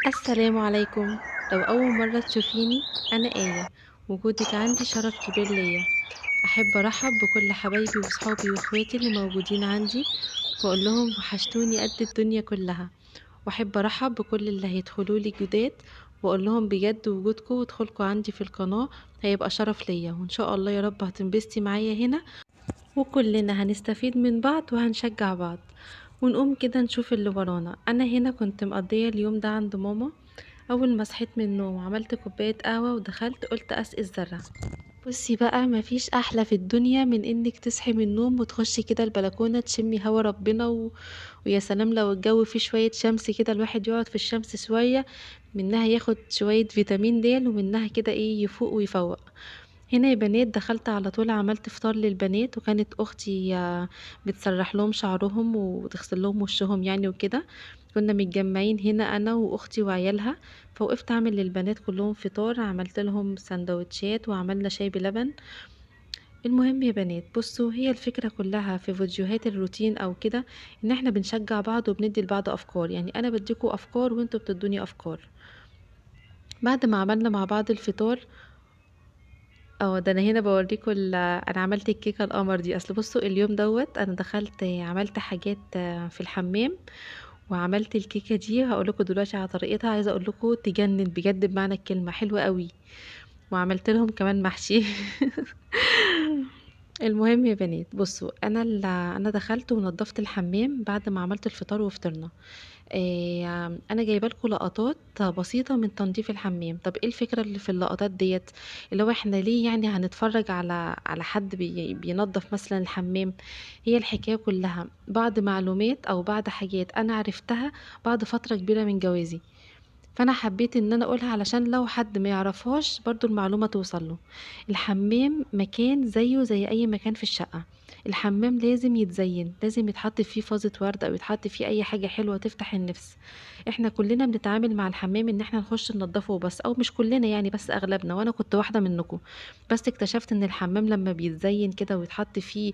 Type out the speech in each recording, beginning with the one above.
السلام عليكم. لو أول مرة تشوفيني، أنا آية، وجودك عندي شرف كبير ليا. أحب أرحب بكل حبايبي وصحابي وإخواتي اللي موجودين عندي وأقول لهم وحشتوني قد الدنيا كلها، وأحب أرحب بكل اللي هيدخلوا لي جداد وأقول لهم بجد وجودكم ودخولكم عندي في القناة هيبقى شرف ليا، وإن شاء الله يا رب هتنبسطي معايا هنا، وكلنا هنستفيد من بعض وهنشجع بعض. ونقوم كده نشوف اللي ورانا. أنا هنا كنت مقضية اليوم ده عند ماما. أول ما صحيت من النوم عملت كوباية قهوة ودخلت قلت أسقي الزرع. بصي بقى، مفيش أحلى في الدنيا من إنك تصحي من النوم وتخشي كده البلكونة تشمي هوا ربنا ويا سلام لو الجو فيه شوية شمس كده، الواحد يقعد في الشمس شوية، منها ياخد شوية فيتامين د ومنها كده إيه يفوق ويفوق. هنا يا بنات دخلت على طول عملت فطار للبنات، وكانت أختي بتسرح لهم شعرهم وتغسل لهم وشهم يعني وكده. كنا متجمعين هنا أنا وأختي وعيالها، فوقفت أعمل للبنات كلهم فطار، عملت لهم سندوتشات وعملنا شاي بلبن. المهم يا بنات بصوا، هي الفكرة كلها في فيديوهات الروتين أو كده إن احنا بنشجع بعض وبندي لبعض أفكار، يعني أنا بديكوا أفكار وانتوا بتدوني أفكار. بعد ما عملنا مع بعض الفطار، ده انا هنا بوريكم انا عملت الكيكه القمر دي. اصل بصوا اليوم دوت انا دخلت عملت حاجات في الحمام وعملت الكيكه دي، هقول لكم دلوقتي على طريقتها. عايزه اقول لكم تجنن بجد بمعنى الكلمة، حلوة قوي. وعملت لهم كمان محشي. المهم يا بنات بصوا، انا دخلت ونظفت الحمام بعد ما عملت الفطار وفطرنا. انا جايبه لكم لقطات بسيطة من تنظيف الحمام. طب ايه الفكرة اللي في اللقطات ديت؟ اللي هو احنا ليه يعني هنتفرج على حد بينظف مثلا الحمام؟ هي الحكاية كلها بعض معلومات او بعض حاجات انا عرفتها بعد فترة كبيرة من جوازي، فانا حبيت ان انا اقولها علشان لو حد ما يعرفهاش برضو المعلومة توصل له. الحمام مكان زيه زي اي مكان في الشقة، الحمام لازم يتزين، لازم يتحط فيه فازة ورد او يتحط فيه اي حاجة حلوة تفتح النفس. احنا كلنا بنتعامل مع الحمام ان احنا نخش ننضفه وبس، او مش كلنا يعني بس اغلبنا، وانا كنت واحدة منكم. بس اكتشفت ان الحمام لما بيتزين كده ويتحط فيه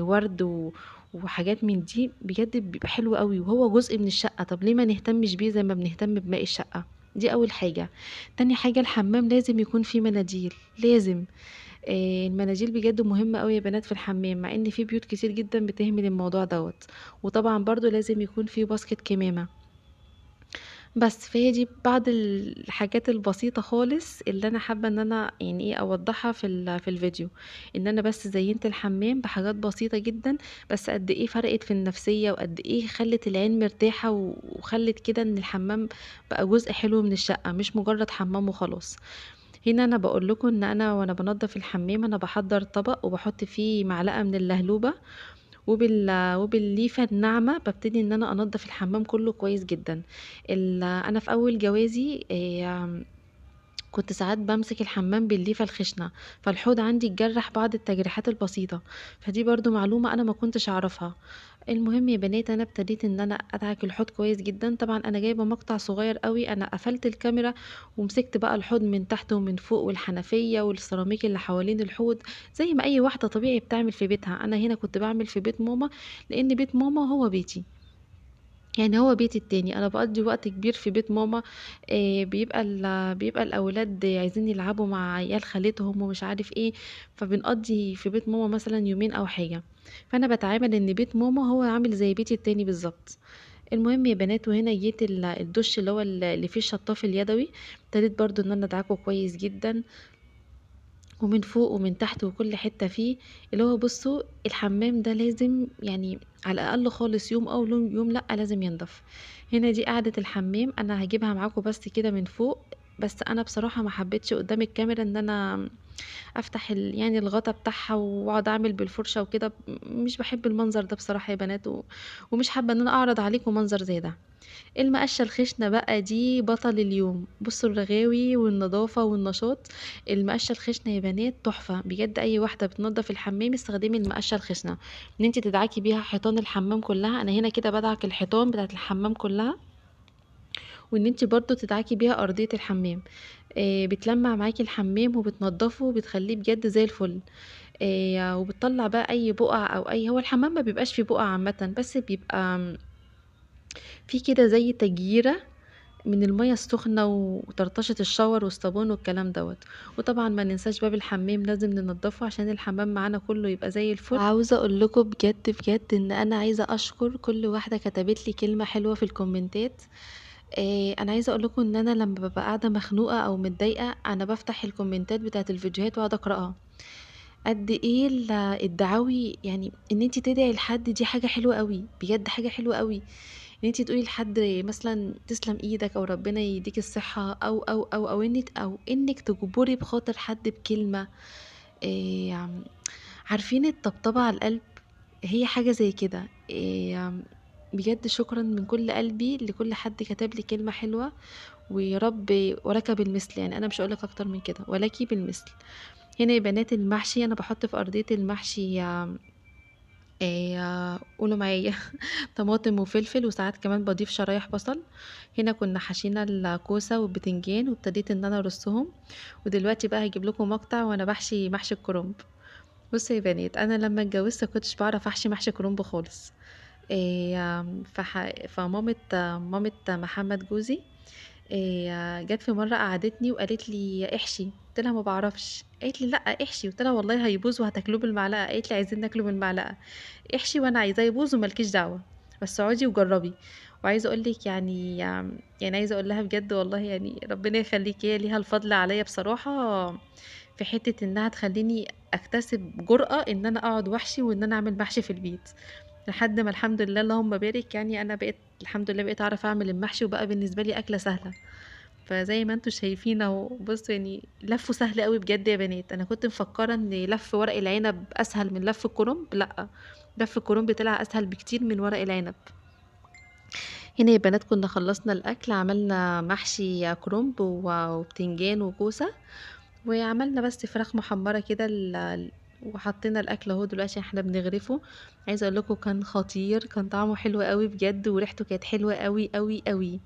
ورد وحاجات من دي بجد بيبقى حلو قوي، وهو جزء من الشقة. طب ليه ما نهتمش بيه زي ما بنهتم بباقي الشقة؟ دي اول حاجة. تاني حاجة، الحمام لازم يكون فيه مناديل، لازم. المناديل بجد مهمة قوي يا بنات في الحمام، مع ان في بيوت كتير جدا بتهمل الموضوع دوت. وطبعا برضو لازم يكون فيه باسكت كمامة. بس فهي دي بعض الحاجات البسيطة خالص اللي انا حابة ان انا يعني ايه اوضحها في الفيديو، ان انا بس زينت الحمام بحاجات بسيطة جدا، بس قد ايه فرقت في النفسية وقد ايه خلت العين مرتاحة وخلت كده ان الحمام بقى جزء حلو من الشقة، مش مجرد حمام وخلاص. هنا انا بقول لكم ان انا وانا بنظف الحمام انا بحضر طبق وبحط فيه معلقة من اللهلوبة وبالليفة الناعمة ببتدي ان انا انظف الحمام كله كويس جدا. انا في اول جوازي، كنت ساعات بمسك الحمام بالليفة الخشنة، فالحوض عندي اتجرح بعض التجريحات البسيطة، فدي برضو معلومة انا ما كنتش اعرفها. المهم يا بنات انا ابتديت ان انا ادعك الحوض كويس جدا. طبعا انا جايبه مقطع صغير قوي، انا قفلت الكاميرا ومسكت بقى الحوض من تحت ومن فوق والحنفية والسيراميك اللي حوالين الحوض، زي ما اي واحدة طبيعي بتعمل في بيتها. انا هنا كنت بعمل في بيت ماما، لان بيت ماما هو بيتي، يعني هو بيتي التاني. انا بقضي وقت كبير في بيت ماما، بيبقى الاولاد عايزين يلعبوا مع عيال خالتهم ومش عارف ايه، فبنقضي في بيت ماما مثلا يومين او حاجة، فانا بتعامل ان بيت ماما هو عامل زي بيتي التاني بالظبط. المهم يا بنات، وهنا جيت الدش اللي هو اللي فيه الشطاف اليدوي، ابتديت برضو ان انا ادعكه كويس جدا ومن فوق ومن تحت وكل حتة فيه. اللي هو بصوا الحمام ده لازم يعني على الأقل خالص يوم أو يوم لأ لازم ينضف. هنا دي قعدة الحمام، أنا هجيبها معاكم بس كده من فوق. بس أنا بصراحة ما حبيتش قدام الكاميرا إن أنا أفتح يعني الغطا بتاعها وأقعد أعمل بالفرشة وكده، مش باحب المنظر ده بصراحة يا بنات، ومش حابة إن أنا أعرض عليكم منظر زي ده. المقشة الخشنة بقى دي بطل اليوم، بصوا الرغاوي والنظافة والنشاط. المقشة الخشنة يا بنات تحفة بجد، أي واحدة بتنظف الحمام استخدمي المقشة الخشنة، إن انتي تدعكي بيها حيطان الحمام كلها. أنا هنا كده بدعك الحيطان بتاعت الحمام كلها، وإن انتي برضو تدعكي بيها أرضية الحمام. بتلمع معاكي الحمام وبتنضفه وبتخليه بجد زي الفل. وبتطلع بقى أي بقع أو أي، هو الحمام ما بيبقاش فيه بقع عامة، بس بيبقى في كده زي تجيرة من المية السخنة وطرطشة الشاور والصابون والكلام دوت. وطبعا ما ننساش باب الحمام لازم ننضفه عشان الحمام معانا كله يبقى زي الفل. وعاوزة اقول لكم بجد بجد ان انا عايزة اشكر كل واحدة كتبت لي كلمة حلوة في الكومنتات. انا عايزة اقول لكم ان انا لما ببقى قاعدة مخنوقة او متضايقة انا بفتح الكومنتات بتاعت الفيديوهات واقعد اقراها. قد ايه الدعاوي، يعني ان انتي تدعي لحد دي حاجة حلوة قوي بجد، حاجة حلوة قوي ان انتي تقولي لحد مثلا تسلم ايدك او ربنا يديك الصحة او او او او انك او انك تجبري بخاطر حد بكلمة. عارفين الطبطبة على القلب هي حاجة زي كده. بجد شكرا من كل قلبي لكل حد كتب لي كلمة حلوة، ويا رب ولك بالمثل، يعني انا مش هقولك اكتر من كده، ولك بالمثل. هنا يا بنات المحشي انا بحط في ارضية المحشي، قولوا معايا طماطم وفلفل، وساعات كمان بضيف شرايح بصل. هنا كنا حشينا الكوسة والبتنجان وابتديت ان انا ارصهم، ودلوقتي بقى هجيب لكم مقطع وانا بحشي محشي الكرنب. بصوا يا بنات انا لما اتجوزت كنتش بعرف احشي محشي كرنب خالص. فمامة مامة محمد جوزي، جت في مرة قعدتني وقالت لي احشي، قلت لها ما بعرفش، قالت لي لا احشي، قلت لها والله هيبوظ وهتاكلوه بالمعلقة، قالت لي عايزين ناكله بالمعلقة، احشي وانا عايزاه يبوظ ومالكيش دعوة، بس اقعدي وجربي. وعايزة اقول لك يعني عايزة اقول لها بجد والله، ربنا يخليكي، هي ليها الفضل عليا بصراحة في حتة انها تخليني اكتسب جرأة ان انا اقعد واحشي وان انا اعمل محشي في البيت، لحد ما الحمد لله اللهم بارك، انا بقيت الحمد لله بقيت اعرف اعمل المحشي وبقى بالنسبه لي اكله سهله. فزي ما انتم شايفين اهو، بصوا لفه سهل قوي بجد يا بنات. انا كنت مفكره ان لف ورق العنب اسهل من لف الكرنب، لا لف الكرنب طلع اسهل بكتير من ورق العنب. هنا يا بنات كنا خلصنا الاكل، عملنا محشي كرنب وبتنجان وكوسه، وعملنا بس فراخ محمره كده وحطينا الاكل اهو دلوقتي احنا بنغرفه. عايزه اقول لكم كان خطير، كان طعمه حلو قوي بجد، وريحته كانت حلوه قوي قوي قوي.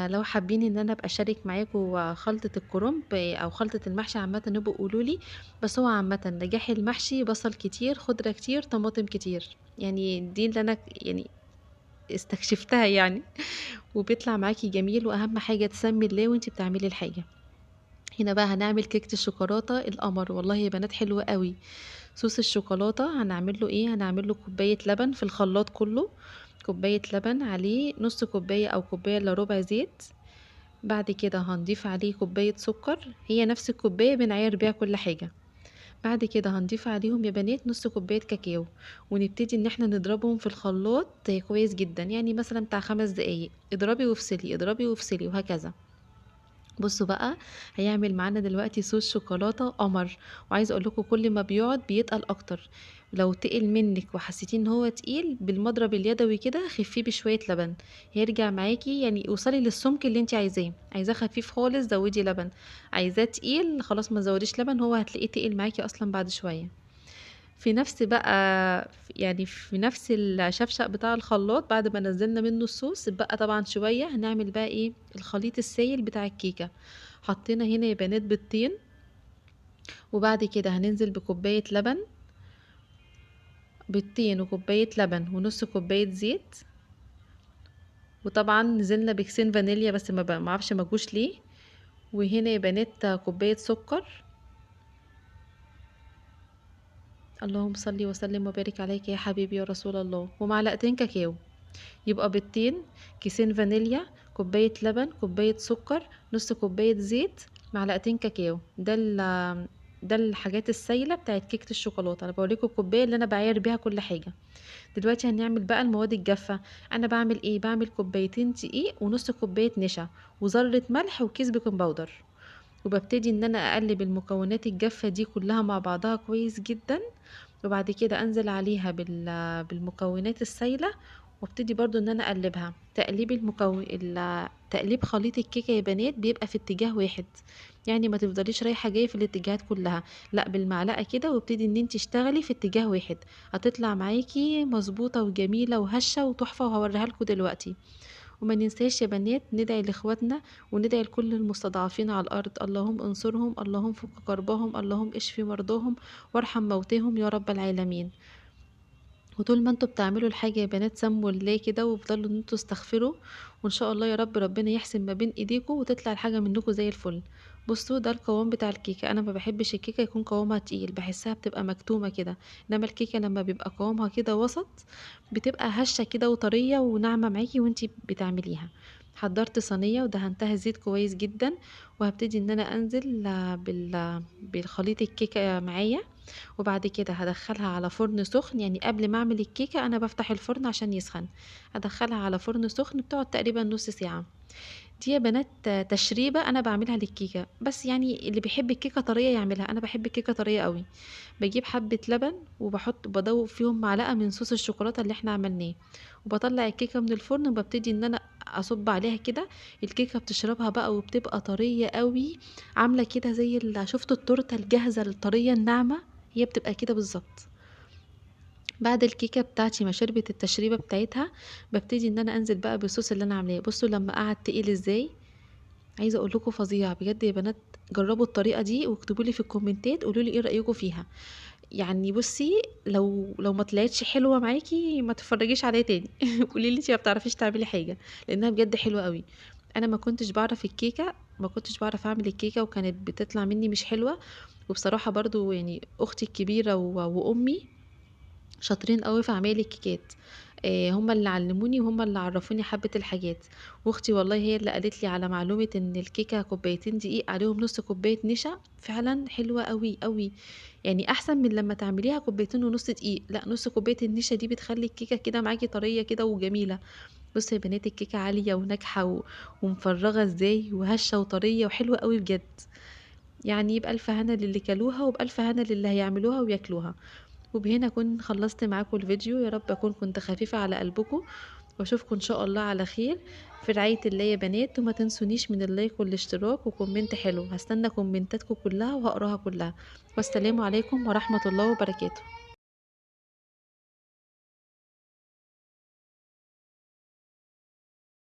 لو حابين ان انا ابقى اشارك معاكم خلطه الكرنب او خلطه المحشي عامه نبقوا قولوا لي. بس هو عامه نجاح المحشي بصل كتير، خضره كتير، طماطم كتير، دي اللي انا استكشفتها وبيطلع معاكي جميل. واهم حاجه تسمي الله وانتي بتعملي الحاجه. هنا بقى هنعمل كيكة الشوكولاتة القمر، والله يا بنات حلوة قوي. صوص الشوكولاتة هنعمل له ايه؟ هنعمل له كوباية لبن في الخلاط كله، كوباية لبن عليه نص كوباية او كوباية الا ربع زيت، بعد كده هنضيف عليه كوباية سكر، هي نفس الكوباية بنعاير بيها كل حاجة. بعد كده هنضيف عليهم يا بنات نص كوباية كاكاو، ونبتدي ان احنا نضربهم في الخلاط كويس جدا، مثلا بتاع 5 دقايق، اضربي وافصلي، اضربي وافصلي وهكذا. بصوا بقى هيعمل معانا دلوقتي صوص شوكولاتة قمر. وعايزة اقول لكم كل ما بيقعد بيتقل اكتر، لو تقل منك وحسيتي ان هو تقيل بالمضرب اليدوي كده خفيه بشوية لبن، هيرجع معاكي، اوصلي للسمك اللي انت عايزاه. عايزاه خفيف خالص زودي لبن، عايزاه تقيل خلاص ما تزوديش لبن، هو هتلاقيه تقيل معاكي اصلا بعد شوية. في نفس بقى يعني في نفس الشفشق بتاع الخلاط بعد ما نزلنا منه الصوص بقى طبعا شوية، هنعمل بقى ايه الخليط السايل بتاع الكيكة. حطينا هنا يا بنات بيضتين، وبعد كده هننزل بكوباية لبن، بيضتين وكوباية لبن ونص كوباية زيت، وطبعا نزلنا بكيسين فانيليا بس ما اعرفش ما جوش ليه. وهنا يا بنات كوباية سكر. اللهم صل وسلم وبارك عليك يا حبيبي يا رسول الله. ومعلقتين كاكاو، يبقى بيضتين، كيسين فانيليا، كوباية لبن، كوباية سكر، نص كوباية زيت، معلقتين كاكاو. ده الحاجات السايلة بتاعت كيكة الشوكولاتة. أنا باوريكم الكوباية اللي أنا باعاير بيها كل حاجة. دلوقتي هنعمل بقى المواد الجافة. أنا باعمل إيه؟ باعمل كوبايتين دقيق ونص كوباية نشا وذرة ملح وكيس baking powder، وببتدي إن أنا أقلب المكونات الجافة دي كلها مع بعضها كويس جدا، وبعد كده أنزل عليها بالمكونات السايلة، وابتدي برضو إن أنا أقلبها. تقليب خليط الكيكة يا بنات بيبقى في اتجاه واحد، يعني ما تفضليش رايحة جاية في الاتجاهات كلها، لا بالمعلقة كده، وابتدي إن انتي تشتغلي في اتجاه واحد، هتطلع معاكي مظبوطة وجميلة وهشة وتحفة، وهوريها لكم دلوقتي. وما ننساش يا بنات ندعي لاخواتنا وندعي لكل المستضعفين على الارض، اللهم انصرهم، اللهم فك كربهم، اللهم اشفي مرضاهم وارحم موتاهم يا رب العالمين. وطول ما انتوا بتعملوا الحاجة يا بنات سموا الله كده، وافضلوا ان انتوا استغفروا، وان شاء الله يا رب ربنا يحسن ما بين ايديكم وتطلع الحاجة منكم زي الفل. بصوا ده القوام بتاع الكيكة. انا ما بحبش الكيكة يكون قوامها تقيل، بحسها بتبقى مكتومة كده، انما الكيكة لما بيبقى قوامها كده وسط بتبقى هشة كده وطرية وناعمة معاكي وانتي بتعمليها. حضرت صينية ودهنتها زيت كويس جدا، وهبتدي ان انا انزل بالخليط الكيكة معايا، وبعد كده هدخلها على فرن سخن. يعني قبل ما اعمل الكيكة انا بفتح الفرن عشان يسخن، هدخلها على فرن سخن بتقعد تقريبا نص ساعة. دي يا بنات تشريبة انا بعملها للكيكة، بس يعني اللي بيحب الكيكة طرية يعملها، انا بحب الكيكة طرية قوي. بجيب حبة لبن بدوب فيهم معلقة من صوص الشوكولاتة اللي احنا عملناه، وبطلع الكيكة من الفرن وببتدي ان انا اصب عليها كده. الكيكة بتشربها بقى وبتبقى طرية قوي، عاملة كده زي شفتوا التورتة الجاهزة الطرية الناعمة، هي بتبقى كده بالظبط. بعد الكيكة بتاعتي ما شربت التشريبة بتاعتها، ببتدي ان انا انزل بقى بالصوص اللي انا عاملاه. بصوا لما قعد تقيل ازاي، عايزه اقول لكم فظيع بجد يا بنات. جربوا الطريقه دي واكتبوا لي في الكومنتات، قولوا لي ايه رايكم فيها. يعني بصي لو ما طلعتش حلوه معاكي ما تتفرجيش عليا تاني قولي لي انتي ما بتعرفيش تعملي حاجه، لانها بجد حلوه قوي. انا ما كنتش بعرف الكيكه، ما كنتش بعرف اعمل الكيكه، وكانت بتطلع مني مش حلوه. وبصراحه برضو يعني اختي الكبيره وامي شاطرين قوي في عمايل الكيكات، هم اللي علموني وهم اللي عرفوني حبة الحاجات. واختي والله هي اللي قالت لي على معلومة ان الكيكة كوبايتين دقيق عليهم نص كوباية نشا، فعلا حلوة قوي قوي، يعني احسن من لما تعمليها كوبايتين ونص دقيق، لا نص كوباية النشا دي بتخلي الكيكة كده معاكي طرية كده وجميلة. بصوا يا بنات الكيكة عالية وناجحة ومفرغة ازاي وهشة وطرية وحلوة قوي بجد. يعني بألف هنا للي كلوها وبألف هنا للي هيعملوها وياكلوها. وبهنا اكون خلصت معاكم الفيديو، يا رب اكون كنت خفيفة على قلبكم، واشوفكم ان شاء الله على خير في رعاية الله يا بنات. وما تنسونيش من ال like والاشتراك و comment حلو، هستنى كومنتاتكم كلها وهقراها كلها. والسلام عليكم ورحمة الله وبركاته.